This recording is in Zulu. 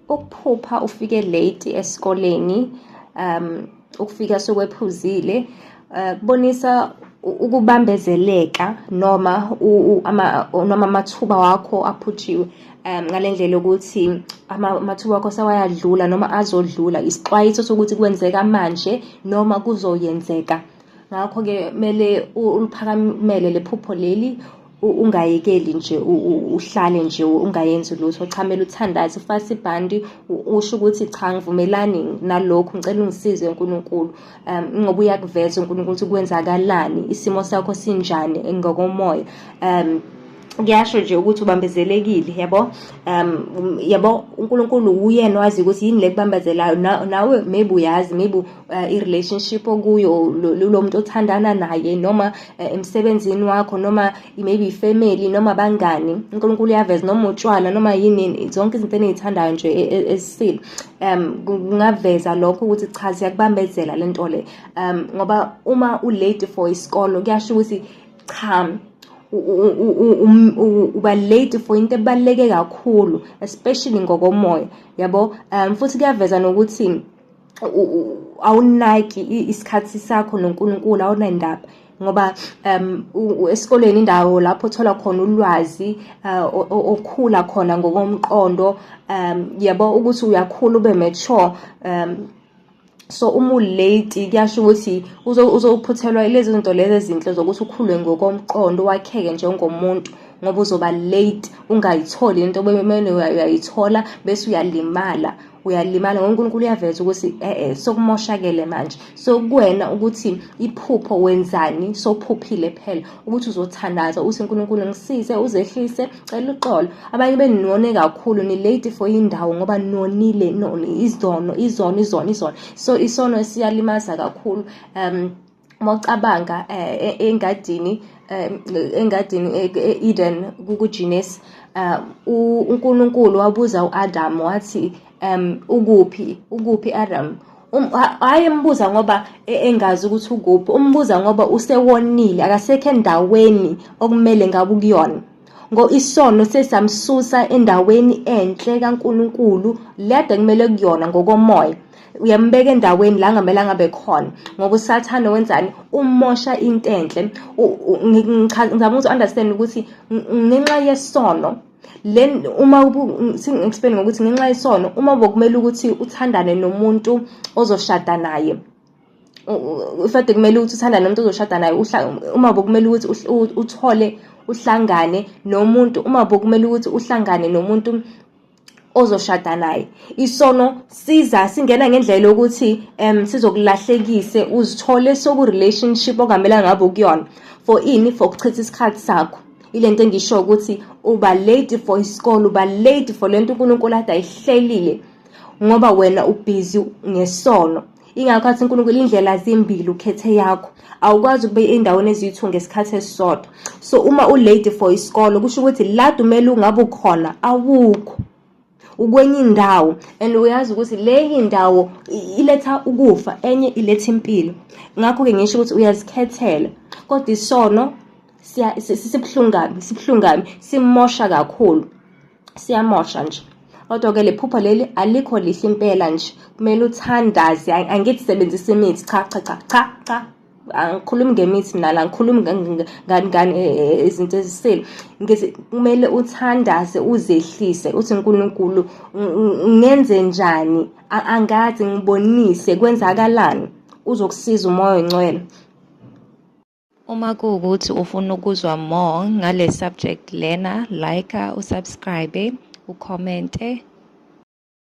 Ukuphupha ufike late esikoleni, ukufika sokwephuzile, kubonisa ukubambezeleka noma noma amathuba wakho aphuthiwe, ngale ndlela yokuthi amathuba akho sewayadlula noma azodlula. Isixwayiso sokuthi kwenzeka manje noma kuzoyenzeka. Ngakho-ke kumele uliphakamele le phupho leli, ungayekeli nje uhlale nje ungayenzi lutho. Cha, kumele uthandaze, ufase ibhandi, usho ukuthi cha, ngivumelani nalokhu, ngicela ungisize uNkulunkulu, ngoba uyakuveza uNkulunkulu ukuthi kwenzakalani, isimo sakho sinjani ngokomoya. Kuyasho nje ukuthi ubambezelekile, yabo. Yabo, uNkulunkulu uyena wazi ukuthi yini le kubambezelayo. Nawe maybe uyazi, maybe i-relationship okuyo, lo muntu othandana naye, noma emsebenzini wakho, noma maybe ifamily, noma abangani. UNkulunkulu uyaveza, noma utshwala, noma yini, zonke izinto eniyithandayo nje ezisile, kungaveza lokho ukuthi cha, ziyakubambezela lento le, ngoba uma u-late for isikolo kuyasho ukuthi cha, uba late for into ebaluleke kakhulu, especially ngokomoya, yabo. Futhi kuyaveza nokuthi awunaki isikhathi sakho noNkulunkulu, awunandaba, ngoba esikoleni indawo lapho uthola khona ulwazi, okhula khona ngokomqondo, yabo, ukuthi uyakhula ube mature. So uma ulate kuyasho ukuthi uzophuthelwa lezi zinto lezi ezinhle zokuthi ukhule ngokomqondo, wakheke njengomuntu, ngoba uzoba late, ungayitholi into obemele uyayithola, bese uyalimala, uyalimala, ngoba uNkulunkulu uyaveza ukuthi sokumoshakele manje. So kuwena ukuthi iphupho wenzani, sophuphile phela ukuthi uzothandaza uthi, "uNkulunkulu ngisize," uzehlise, cela uxolo. Abanye benone kakhulu, ni late for indawo ngoba nonile, no, izono, izono, izono, izono. So isono siyalimaza kakhulu. Uma ucabanga engadini e-Eden kuGenesis, uNkulunkulu wabuza uAdam wathi, "Ukuphi? Ukuphi, Adam?" Hhayi embuza ngoba engazi ukuthi ukuphi, umbuza ngoba usewonile, akasekho endaweni okumele ngabe ukuyona. Ngo isono sesamsusa endaweni enhle kaNkulunkulu lede kumele kuyona ngokomoya. Uyambeka endaweni la angamelanga abe khona, ngoba uSathane wenzani? Umosha into enhle. Ngizama ukuthi understand ukuthi ngenxa yesono le, uma singi-explain ngokuthi ngenxa yesono, uma bokumele ukuthi uthandane nomuntu ozoshada naye, ufade kumele ukuthi uthandane nomuntu ozoshada naye, uma bokumele ukuthi uthole uhlangane nomuntu, uma bokumele ukuthi uhlangane nomuntu ozoshada naye, isono siza singena ngendlela yokuthi sizokulahlekise, uzithole soku-relationship ongamelanga ngabe ukuyona. For ini? For ukuchitha isikhathi sakho. Ilento engisho ukuthi uba late for isikole, uba late for lento uNkulunkulu ade ayihlelile, ngoba wena ubhizi ngesono. Ingakho athi uNkulunkulu indlela zimbili, ukhethe yakho. Awukwazi ukube endaweni eziyi-two ngesikhathi esisodwa. So uma u-late for isikolo kusho ukuthi la dumele ungabe ukhona awukho, ukwenye indawo, and uyazi ukuthi le indawo iletha ukufa, enye iletha impilo. Ngakho-ke ngisho ukuthi uyazikhethela, kodwa isono sibuhlungu kabi, sibuhlungu kabi, simosha kakhulu, siyamosha nje. Kodwa-ke le phupho leli alikho lihle impela nje, kumele uthandaze. Angithi sebenzisa imithi, cha, cha, cha, cha, cha, angikhulumi ngemithi mina la, ngikhulumi ngani izinto ezisile. Ngithi kumele uthandaze, uzehlise, uthi, "uNkulunkulu, ngenze njani? Angazi, ngibonise kwenzakalani." Uzokusiza uMoya oNgcwele. Uma kuwukuthi ufuna ukuzwa more ngale subject lena, like, usubscribe, ucommente.